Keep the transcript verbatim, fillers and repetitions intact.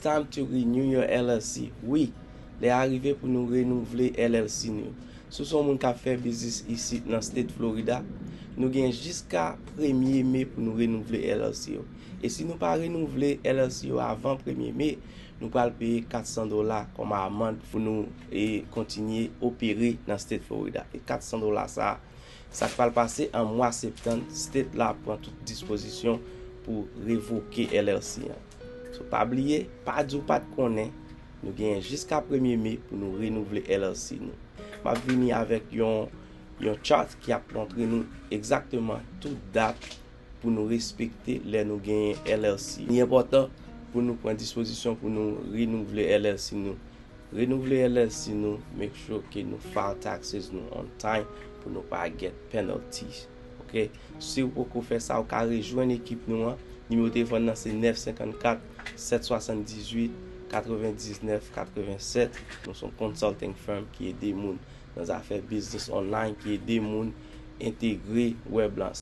Time to renew your L L C. Wi, lè a rive pou nou renouvle L L C nou. Si w se yon moun k ap fè biznis isit nan state Florida, nou gen jiska premye me pou nou renouvle L L C yo. E si nou pa renouvle L L C yo avan premye me, nou pral peye kat san dola kòm amann pou nou e kontinye opere nan state Florida. E kat san dola sa a, sa k pral pase an mwa septanm, state la pran tout dispozisyon pou revoke L L C an. So, pa bliye, pa di w pa t konnen, nou genyen jiska premye me pou nou renouvle L L C nou. M ap vini avèk yon, yon chart ki ap montre nou egzakteman tout dat pou nou respekte lè nou genyen L L C. Li enpòtan pou nou pran dispozisyon pou nou renouvle L L C nou. Renouvle L L C nou, make sure ke nou file taxes nou on time pou nou pa get penalties. Ok? Si w poko fè sa, ou ka rejwenn ekip nou an. Nimewo telefòn nan se nèf senkannkat, sèt swasanndizuit, katrevendiznèf, katrevennsèt. Nou se yon consulting firm ki ede moun nan zafè biznis online, ki ede moun entegre wèb lan.